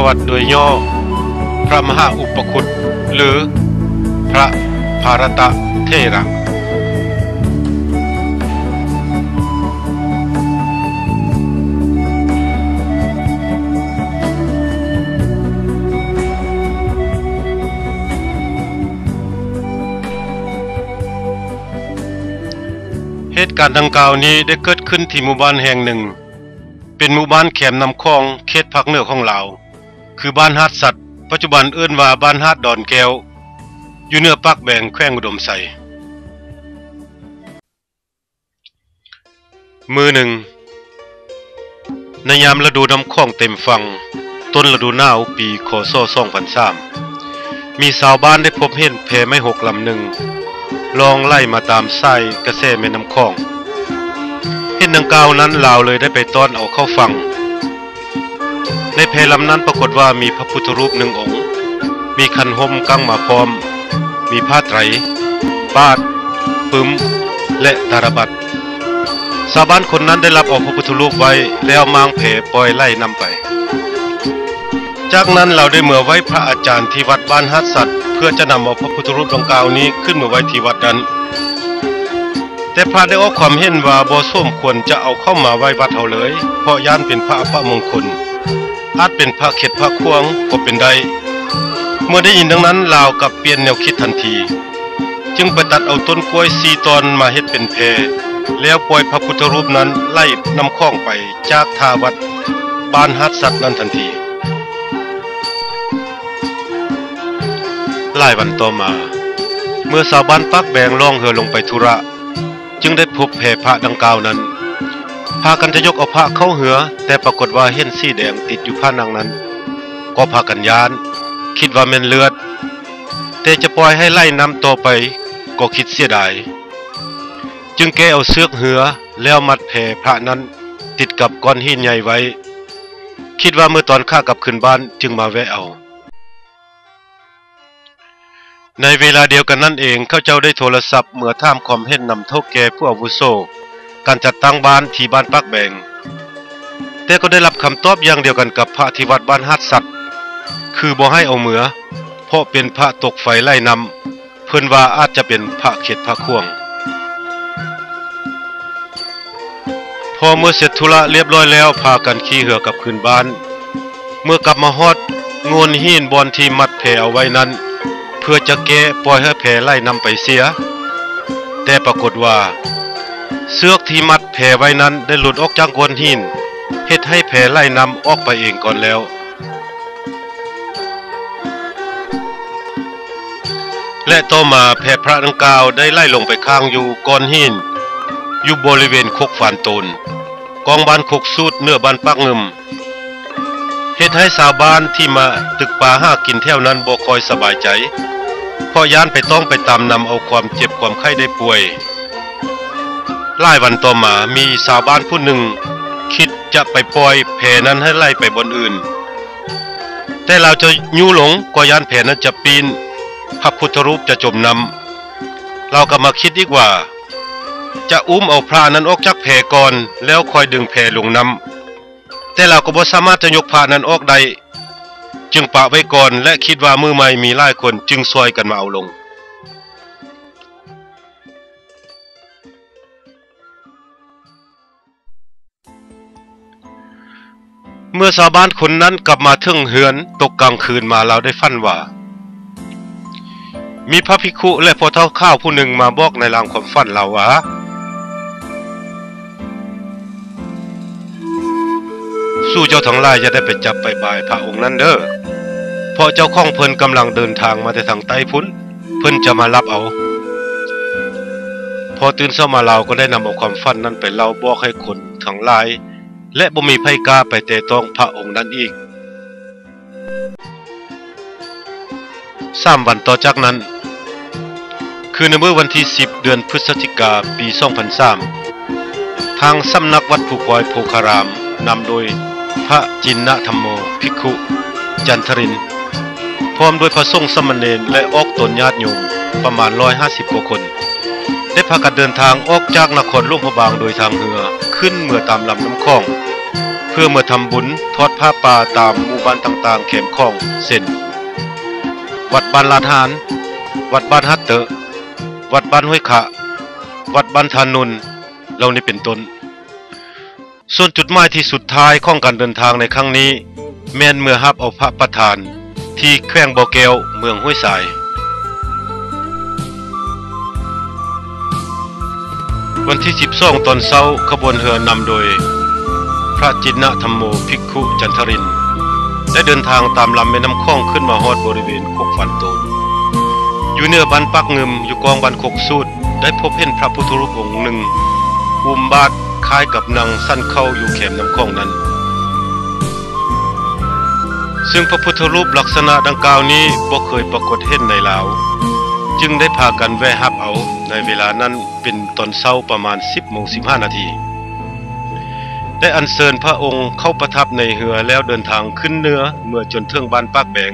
ວັດໂດຍຫຍໍ້ ພະມະຫາອຸປະຄຸດ ຫຼື ພະພາລະຕະເຖລະ. ເຫດການດັ່ງກ່າວນີ້ໄດ້ເກີດຂຶ້ນທີ່ໝູ່ບ້ານແຫ່ງໜຶ່ງ, ເປັນໝູ່ບ້ານແຄມນ້ຳຂອງ ເຂດພາກເໜືອຂອງລາວ, ຄືບ້ານຫາດສັດ, ປັດຈຸບັນເອີ້ນວ່າບ້ານຫາດດອນແກ້ວ, ຢູ່ເໜືອປາກແບງ ແຂວງອຸດົມໄຊ. ມື້ໜຶ່ງ, ໃນຍາມລະດູນ້ຳຂອງເຕັມຝັ່ງ, ຕົ້ນລະດູໜາວປີ ຄ.ສ. ສອງພັນສາມ, ມີຊາວບ້ານໄດ້ພົບເຫັນແພໄມ້ຫົກລຳໜຶ່ງ ລ່ອງໄຫຼມາຕາມສາຍກະແສແມ່ນ້ຳຂອງ. ເຫັນດັ່ງກ່າວນັ້ນ, ລາວເລີຍໄດ້ໄປຕ້ອນເອົາເຂົ້າຝັ່ງ. ໃນແພລຳນັ້ນປາກົດວ່າມີພະພຸດທະຮູບໜຶ່ງອົງ, ມີຂັນຮົ່ມກັ້ງມາພ້ອມ, ມີຜ້າໄຕ, ບາດ, ປຶ້ມ ແລະ ຕາລະບັດ. ຊາວບ້ານຄົນນັ້ນໄດ້ລັບເອົາພະພຸດທະຮູບໄວ້ ແລ້ວມ້າງແພປ່ອຍໄຫຼນ້ຳໄປ. ຈາກນັ້ນລາວໄດ້ເມືອໄຫວ້ພະອາຈານທີ່ວັດບ້ານຫາດສັດ ເພື່ອຈະນຳເອົາພະພຸດທະຮູບດັ່ງກ່າວນີ້ຂຶ້ນມາໄວ້ທີ່ວັດນັ້ນ. ແຕ່ພະໄດ້ອອກຄວາມເຫັນວ່າບໍ່ສົມຄວນຈະເອົາເຂົ້າມາໄວ້ວັດເຮົາເລີຍ, ເພາະຢ້ານເປັນພະອັບປະມົງຄົນ, ອາດເປັນພະເຂັດພະຂວາງກໍເປັນໄດ້. ເມື່ອໄດ້ຍິນດັ່ງນັ້ນ, ລາວກັບປ່ຽນແນວຄິດທັນທີ, ຈຶ່ງໄປຕັດເອົາຕົ້ນກ້ວຍສີ່ທ່ອນມາເຮັດເປັນແພ, ແລ້ວປ່ອຍພະພຸດທະຮູບນັ້ນໄຫຼນ້ຳຂອງໄປຈາກທ່າວັດບ້ານຫາດສັດນັ້ນທັນທີ. ຫຼາຍວັນຕໍ່ມາ, ເມື່ອຊາວບ້ານປາກແບງລ່ອງເຮືອລົງໄປທຸລະ, ຈຶ່ງໄດ້ພົບແພພະດັ່ງກ່າວນັ້ນ. ພາກັນຈະຍົກເອົາພະເຂົ້າເຮືອ, ແຕ່ປາກົດວ່າເຫັນສີແດງຕິດຢູ່ຜະໜັງນັ້ນ, ກໍພາກັນຢ້ານ, ຄິດວ່າແມ່ນເລືອດ, ແຕ່ຈະປ່ອຍໃຫ້ໄຫຼນ້ຳຕໍ່ໄປກໍຄິດເສຍດາຍ, ຈຶ່ງແກ່ເອົາເຊືອກເຮືອ ແລ້ວມັດແພພະນັ້ນຕິດກັບກ້ອນຫີນໃຫຍ່ໄວ້, ຄິດວ່າເມື່ອຕອນຂາກັບຄືນບ້ານຈຶ່ງມາແວະເອົາ. ໃນເວລາດຽວກັນນັ້ນເອງ, ເຂົາເຈົ້າໄດ້ໂທລະສັບເມືອຖາມຄວາມເຫັນນຳເຖົ້າແກ່ຜູ້ອາວຸໂສການຈັດຕັ້ງບ້ານທີ່ບ້ານປາກແບງ, ແຕ່ກໍໄດ້ຮັບຄຳຕອບຢ່າງດຽວກັນກັບພະທີ່ວັດບ້ານຫາດສັດ, ຄືບໍ່ໃຫ້ເອົາເມືອ, ເພາະເປັນພະຕົກໄຟໄຫຼນ້ຳ, ເພິ່ນວ່າອາດຈະເປັນພະເຂັດພະຂວາງ. ພໍເມື່ອເສັດທຸລະລຽບລ້ອຍແລ້ວ, ພາກັນຂີ່ເຮືອກັບຄືນບ້ານ. ເມື່ອກັບມາຮອດໂງ່ນຫີນບ່ອນທີ່ມັດແພເອົາໄວ້ນັ້ນ, ເພື່ອຈະແກ້ປ່ອຍໃຫ້ແພໄຫຼນ້ຳໄປເສຍ, ແຕ່ປາກົດວ່າ ເຊືອກທີ່ມັດແພໄວ້ນັ້ນໄດ້ຫຼຸດອອກຈາກໂງ່ນຫີນ, ເຮັດໃຫ້ແພໄຫຼນ້ຳອອກໄປເອງກ່ອນແລ້ວ. ແລະ ຕໍ່ມາແພພະດັ່ງກ່າວໄດ້ໄຫຼລົງໄປຄ້າງຢູ່ກ້ອນຫີນ ຢູ່ບໍລິເວນຄົກຟານໂຕນ, ກ້ອງບ້ານຄົກສູດ ເໜືອບ້ານປາກງື່ມ, ເຮັດໃຫ້ຊາວບ້ານທີ່ມາຕຶກປາຫາກິນແຖວນັ້ນບໍ່ຄ່ອຍສະບາຍໃຈ, ເພາະຢ້ານໄປຕ້ອງໄປຕາມນຳເອົາຄວາມເຈັບຄວາມໄຂ້ໄດ້ປ່ວຍ. ຫຼາຍວັນຕໍ່ມາ, ມີຊາວບ້ານຜູ້ໜຶ່ງຄິດຈະໄປປ່ອຍແພນັ້ນໃຫ້ໄຫຼໄປບ່ອນອື່ນ, ແຕ່ລາວຈະຍູ້ລົງກໍຢ້ານແພນັ້ນຈະປີ້ນ, ພະພຸດທະຮູບຈະຈົມນ້ຳ. ລາວກັບມາຄິດອີກວ່າ ຈະອຸ້ມເອົາພະນັ້ນອອກຈາກແພກ່ອນ ແລ້ວຄ່ອຍດຶງແພລົງນ້ຳ, ແຕ່ລາວກໍບໍ່ສາມາດຈະຍົກພະນັ້ນອອກໄດ້, ຈຶ່ງປະໄວ້ກ່ອນ ແລະ ຄິດວ່າມື້ໃໝ່ມີຫຼາຍຄົນຈຶ່ງຊ່ວຍກັນມາເອົາລົງ. ເມື່ອຊາວບ້ານຄົນນັ້ນກັບມາເຖິງເຮືອນຕົກກາງຄືນມາ, ລາວໄດ້ຝັນວ່າ ມີພະພິກຂຸ ແລະ ພໍ່ເຖົ້າຂາວຜູ້ໜຶ່ງມາບອກໃນລາງຄວາມຝັນລາວວ່າ, ສູເຈົ້າທັງຫຼາຍຢ່າໄດ້ໄປຈັບໄປບາຍພະອົງນັ້ນເດີ້, ເພາະເຈົ້າຂອງເພິ່ນກຳລັງເດີນທາງມາແຕ່ທາງໃຕ້ພຸ້ນ, ເພິ່ນຈະມາລັບເອົາ. ພໍຕື່ນເຊົ້າມາລາວກໍໄດ້ນຳເອົາຄວາມຝັນນັ້ນໄປເລົ່າບອກໃຫ້ຄົນທັງຫຼາຍ ແລະ ບໍ່ມີໃຜກ້າໄປແຕະຕ້ອງພະອົງນັ້ນອີກ. ສາມວັນຕໍ່ຈາກນັ້ນ, ຄືໃນມື້ວັນທີສິບ ເດືອນພຶດສະຈິກາ ປີສອງພັນສາມ, ທາງສຳນັກວັດພູຄອຍໂພຄາຣາມ ນຳໂດຍພະຈິນນະທຳໂມ ພິກຂຸ ຈັນທະລິນ ພ້ອມດ້ວຍພະສົງສາມະເນນ ແລະ ອອກຕົນຍາດໂຍມປະມານຮ້ອຍຫ້າສິບກວ່າຄົນ ໄດ້ພາກັນເດີນທາງອອກຈາກນະຄອນຫຼວງພະບາງໂດຍທາງເຮືອ ຂຶ້ນເມືອຕາມລຳນ້ຳຂອງ ເ ພື່ອເມືອທຳບຸນທອດຜ້າປ່າຕາມໝູ່ບ້ານຕ່າງໆແຄມຂອງ ເຊັ່ນ ວັດບ້ານລາດຫານ, ວັດບ້ານຫາດເຕີ, ວັດບ້ານຫ້ວຍຂະ, ວັດບ້ານທ່ານຸ່ນ ເຫຼົ່ານີ້ເປັນຕົ້ນ. ສ່ວນຈຸດໝາຍທີ່ສຸດທ້າຍຂອງການເດີນທາງໃນຄັ້ງນີ້ ແມ່ນເມືອຮັບເອົາພະປະທານທີ່ແຂວງບໍ່ແກ້ວ ເມືອງຫ້ວຍຊາຍ. ວັນທີສິບສອງຕອນເຊົ້າ, ຂະບວນເຮືອນຳໂດຍພະຈິນນະທຳໂມ ພິກຂຸຈັນທະລິນ ໄດ້ເດີນທາງຕາມລຳແມ່ນ້ຳຂອງຂຶ້ນມາຮອດບໍລິເວນຄົກຟານໂຕນ ຢູ່ເໜືອບ້ານປາກງື່ມ ຢູ່ກ້ອງບ້ານຄົກສູດ ໄດ້ພົບເຫັນພະພຸດທະຮູບອົງໜຶ່ງ ອຸ້ມບາດຄ້າຍກັບນັ່ງສັນເຂົ້າຢູ່ແຄມນ້ຳຂອງນັ້ນ. ຊຶ່ງພະພຸດທະຮູບລັກສະນະດັ່ງກ່າວນີ້ບໍ່ເຄີຍປາກົດເຫັນໃນລາວ, ຈຶ່ງໄດ້ພາກັນແວ່ຮັບເອົາໃນເວລານັ້ນ ເປັນຕອນເຊົ້າປະມານສິບໂມງສິບຫ້ານາທີ ໄດ້ອັນເຊີນພະອົງເຂົ້າປະທັບໃນເຮືອ ແລ້ວເດີນທາງຂຶ້ນເໜືອເມືອຈົນເຖິງບ້ານປາກແບງ,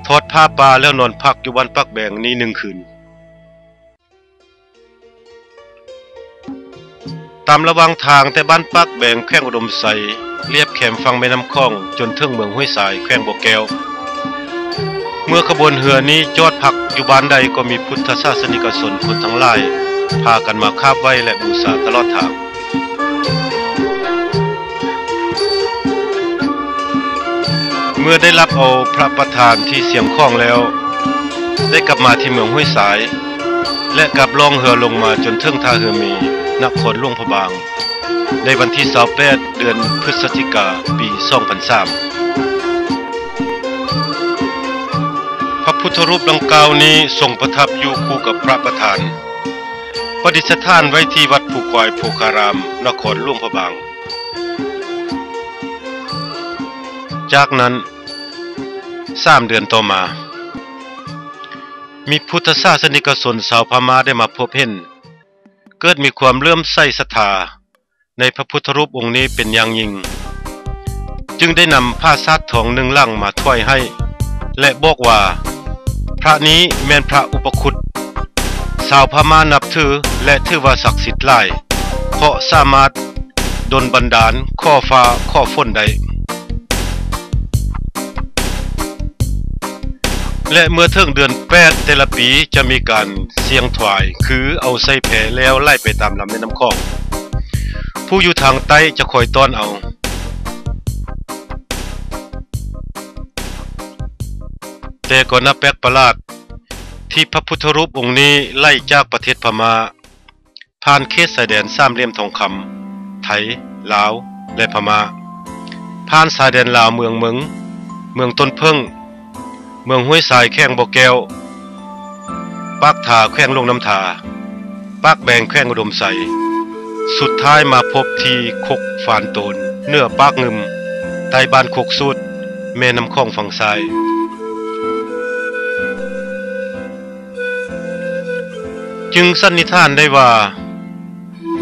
ທອດຜ້າປ່າແລ້ວນອນພັກຢູ່ບ້ານປາກແບງນີ້ໜຶ່ງຄືນ. ຕາມລະຫວ່າງທາງແຕ່ບ້ານປາກແບງ ແຂວງອຸດົມໄຊ ລຽບແຄມຝັ່ງແມ່ນ້ຳຂອງ ຈົນເຖິງເມືອງຫ້ວຍຊາຍ ແຂວງບໍ່ແກ້ວ. ເມື່ອຂະບວນເຮືອນີ້ຈອດພັກຢູ່ບ້ານໃດ ກໍມີພຸດທະສາສະນິກະຊົນຄົນທັງຫຼາຍ ພາກັນມາຂາບໄຫວ້ ແລະ ບູຊາຕະຫຼອດທາງ. ເມື່ອໄດ້ຮັບເອົາພະປະທານທີ່ຊຽງຂອງແລ້ວ, ໄດ້ກັບມາທີ່ເມືອງຫ້ວຍຊາຍ ແລະ ກັບລ່ອງເຮືອລົງມາຈົນເຖິງທ່າເຮືອເມ ນະຄອນຫຼວງພະບາງ ໃນວັນທີຊາວແປດ ເດືອນພຶດສະຈິກາ ປີສອງພັນສາມ. ພະພຸດທະຮູບດັ່ງກ່າວນີ້ຊົງປະທັບຢູ່ຄູ່ກັບພະປະທານ, ປະດິດສະຖານໄວ້ທີ່ວັດພູຄວາຍໂພຄາຣາມ ນະຄອນຫຼວງພະບາງ. ຈາກນັ້ນ ສາມເດືອນຕໍ່ມາ, ມີພຸດທະສາສະນິກະຊົນຊາວພະມ້າໄດ້ມາພົບເຫັນ, ເກີດມີຄວາມເຫຼື້ອມໃສສັດທາໃນພະພຸດທະຮູບອົງນີ້ເປັນຢ່າງຍິ່ງ, ຈຶ່ງໄດ້ນຳຜ້າສາດທອງໜຶ່ງຫຼັງມາຖວາຍໃຫ້ ແລະ ບອກວ່າ ພະນີ້ແມ່ນພະອຸປະຄຸດ ຊາວພະມ້ານັບຖື ແລະ ຖືວ່າສັກສິດຫຼາຍ, ເພາະສາມາດດົນບັນດານ ຂໍຟ້າຂໍຝົນໄດ້. ແລະ ເມື່ອເຖິງເດືອນແປດແຕ່ລະປີ ຈະມີການສ່ຽງທວາຍ ຄືເອົາໃສ່ແພແລ້ວໄຫຼໄປຕາມລຳແມ່ນ້ຳຂອງ, ຜູ້ຢູ່ທາງໃຕ້ຈະຄອຍຕ້ອນເອົາ. ແຕ່ກໍໜ້າແປກປະຫຼາດ ທີ່ພະພຸດທະຮູບອົງນີ້ໄຫຼຈາກປະເທດພະມ້າ ຜ່ານເຂດຊາຍແດນສາມຫຼ່ຽມທອງຄຳ ໄທ, ລາວ ແລະ ພະມ້າ, ຜ່ານຊາຍແດນລາວເມືອງເມິງ, ເມືອງຕົ້ນເຜິ້ງ, ເມືອງຫ້ວຍຊາຍ ແຂວງບໍ່ແກ້ວ, ປາກທາ ແຂວງຫຼວງນ້ຳທາ, ປາກແບງ ແຂວງອຸດົມໄຊ, ສຸດທ້າຍມາພົບທີ່ຄົກຟານໂຕນ ເໜືອປາກງື່ມ ໃຕ້ບ້ານຄົກສູດ ແມ່ນ້ຳຂອງຝັ່ງຊ້າຍ. ຈຶ່ງສັນນິຖານໄດ້ວ່າ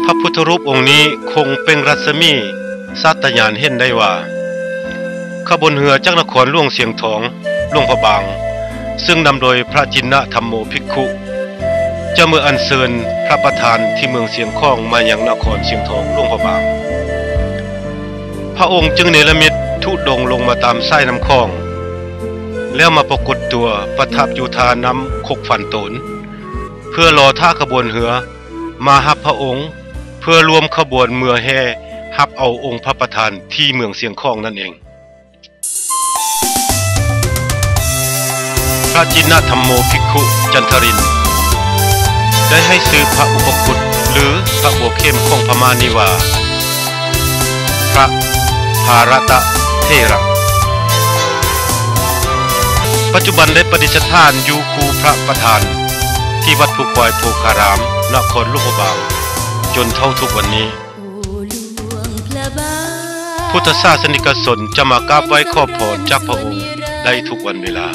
ພະພຸດທະຮູບອົງນີ້ຄົງເປັ່ງລັດສະໝີສາດຕະຍານເຫັນໄດ້ວ່າ ຂະບວນເຮືອຈາກນະຄອນຫຼວງຊຽງທອງ ຫຼວງພະບາງ ຊຶ່ງນຳໂດຍພະຈິນນະທຳໂມພິກຂຸ ຈະເມືອອັນເຊີນພະປະທານທີ່ເມືອງຊຽງຂອງມາຍັງນະຄອນຊຽງທອງ ຫຼວງພະບາງ. ພະອົງຈຶ່ງເນລະມິດທຸດົງລົງມາຕາມສາຍນ້ຳຂອງ ແລ້ວມາປາກົດຕົວປະທັບຢູ່ທ່ານ້ຳຄົກຟານໂຕນ ເພື່ອລໍຖ້າຂະບວນເຮືອມາຮັບພະອົງ ເພື່ອຮ່ວມຂະບວນເມືອແຫ່ຮັບເອົາອົງພະປະທານທີ່ເມືອງຊຽງຂອງນັ້ນເອງ. ພະຈິນນະທຳໂມພິກຂຸຈັນທະລິນ ໄດ້ໃຫ້ຊື່ພະອຸປະຄຸດ ຫຼື ພະບົວເຂັມຂອງພະມ້ານີ້ວ່າ ພະພາລະຕະເຖລະ. ປັດຈຸບັນໄດ້ປະດິດສະຖານຢູ່ຄູ່ພະປະທານ ທີ່ວັດພູຄວາຍໂພຄາຣາມ ນະຄອນຫຼວງພະບາງ ຈົນເທົ່າທຸກວັນນີ້. ພຸດທະສາສະນິກະຊົນຈະມາກາບໄຫວ້ຂໍພອນຈາກພະອົງໄດ້ທຸກວັນເວລາ.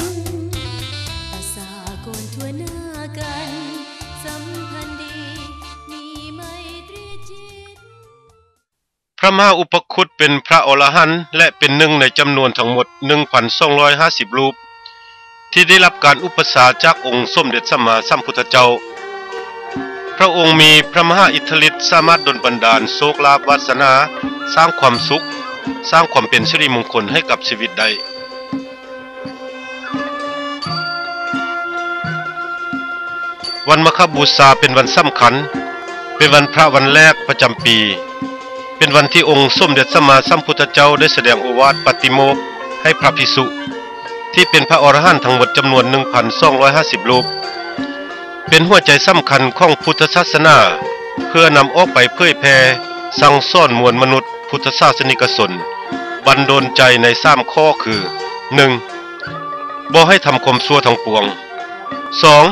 ພະມະຫາອຸປະຄຸດເປັນພະອໍລະຫັນ ແລະ ເປັນໜຶ່ງໃນຈຳນວນທັງໝົດ ໜຶ່ງພັນສອງຮ້ອຍຫ້າສິບຮູບ ທີ່ໄດ້ຮັບການອຸປະຊາຈາກອົງສົມເດັດສຳມາສຳພຸດທະເຈົ້າ. ພຣະອົງມີພຣະມະຫາອິດທິລິດ ສາມາດດົນບັນດານໂຊກລາບວາສະໜາ, ສ້າງຄວາມສຸກ, ສ້າງຄວາມເປັນສິລິມົງຄົນໃຫ້ກັບຊີວິດໄດ້. ວັນມາຄະບູຊາເປັນວັນສຳຄັນ, ເປັນວັນພຣະວັນແລກປະຈຳປີ, ເປັນວັນທີ່ອົງສົມເດັດສຳມາສຳພຸດທະເຈົ້າໄດ້ສະແດງໂອວາດປາຕິໂມກໃຫ້ພຣະພິກສຸ ທີ່ເປັນພຣະອໍລະຫັນທັງໝົດຈຳນວນໜຶ່ງພັນສອງຮ້ອຍຫ້າສິບຮູບ, ເປັນຫົວໃຈສຳຄັນຂອງພຸດທະສາສະໜາ ເພື່ອນຳອອກໄປເຜີຍແຜ່ສັ່ງສອນມວນມະນຸດ ພຸດທະສາສະນິກະຊົນ ບັນດານໃຈໃນສາມຂໍ້ຄື ໜຶ່ງ ບໍ່ໃຫ້ທຳຄວາມຊົ່ວທັງປວງ, ສອງ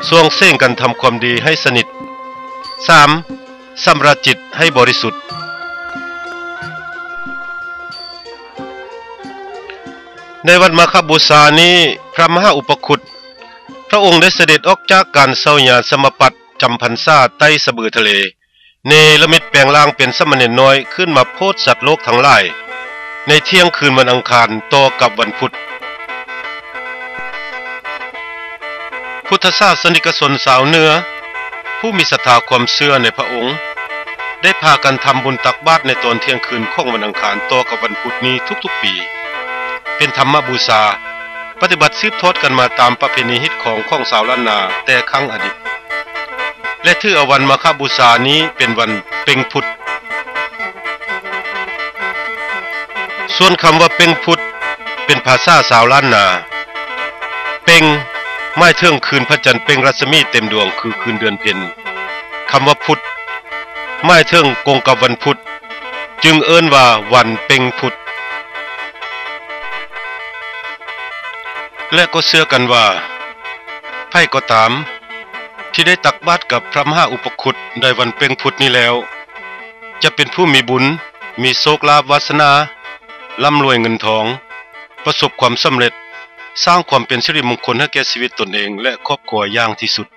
ຊ່ວງເສັງກັນທຳຄວາມດີໃຫ້ສະໜິດ, ສາມ ຊຳລະຈິດໃຫ້ບໍລິສຸດ. ໃນວັນມາຄະບູຊານີ້ ພຣະມະຫາອຸປະຄຸດ ພຣະອົງໄດ້ສະເດັດອອກຈາກການເຊົ່າຍານສະມາປັດຈຳພັນສາໃຕ້ສະບືທະເລ ເນລະມິດແປງຮ່າງເປັນສາມະເນນນ້ອຍ ຂຶ້ນມາໂຜດສັດໂລກທັງຫຼາຍ ໃນທ່ຽງຄືນວັນອັງຄານຕໍ່ກັບວັນພຸດ. ພຸດທະສາສະນິກະຊົນຊາວເໜືອ ຜູ້ມີສັດທາຄວາມເຊື່ອໃນພຣະອົງ ໄດ້ພາກັນທຳບຸນຕັກບາດໃນຕອນທ່ຽງຄືນຂອງວັນອັງຄານຕໍ່ກັບວັນພຸດນີ້ທຸກໆປີ ເປັນທຳມະບູຊາ ປະຕິບັດສືບທອດກັນມາຕາມປະເພນີຮີດຄອງຂອງຊາວລ້ານນາແຕ່ຄັ້ງອະດີດ ແລະ ຖືເອົາວັນມາຄະບູຊານີ້ເປັນວັນເປັງພຸດ. ສ່ວນຄຳວ່າເປັງພຸດ ເປັນພາສາຊາວລ້ານນາ. ເປັງ ໝາຍເຖິງຄືນພະຈັນເປັງລັດສະໝີເຕັມດວງ ຄືຄືນເດືອນເພັນ. ຄຳວ່າພຸດ ໝາຍເຖິງກົງກັບວັນພຸດ ຈຶ່ງເອີ້ນວ່າວັນເປັງພຸດ. ແລະ ກໍເຊື່ອກັນວ່າ ໃຜກໍຕາມທີ່ໄດ້ຕັກບາດກັບພຣະມະຫາອຸປະຄຸດໃນວັນເປັງພຸດນີ້ແລ້ວ ຈະເປັນຜູ້ມີບຸນ, ມີໂຊກລາບວາສະໜາ, ລ່ຳລວຍເງິນທອງ, ປະສົບຄວາມສຳເລັດ, ສ້າງຄວາມເປັນສິລິມົງຄົນໃຫ້ແກ່ຊີວິດຕົນເອງ ແລະ ຄອບຄົວຢ່າງທີ່ສຸດ.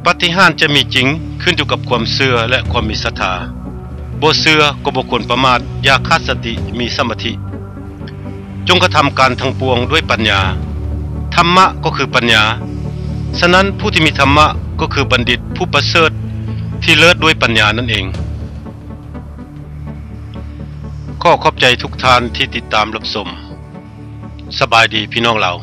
ປາຕິຫານຈະມີຈິງ ຂຶ້ນຢູ່ກັບຄວາມເຊື່ອ ແລະ ຄວາມມີສັດທາ. ບໍ່ເຊື່ອກໍບໍ່ຄວນປະໝາດ, ຢ່າຂາດສະຕິ, ມີສະມາທິ. ຈົ່ງກະທຳການທັງປວງດ້ວຍປັນຍາ. ທຳມະກໍຄືປັນຍາ. ສະນັ້ນ, ຜູ້ທີ່ມີທຳມະກໍຄືບັນດິດຜູ້ປະເສີດທີ່ເລີດດ້ວຍປັນຍານັ້ນເອງ. ຂໍຂອບໃຈທຸກທ່ານທີ່ຕິດຕາມຮັບຊົມ. ສະບາຍດີພີ່ນ້ອງລາວ.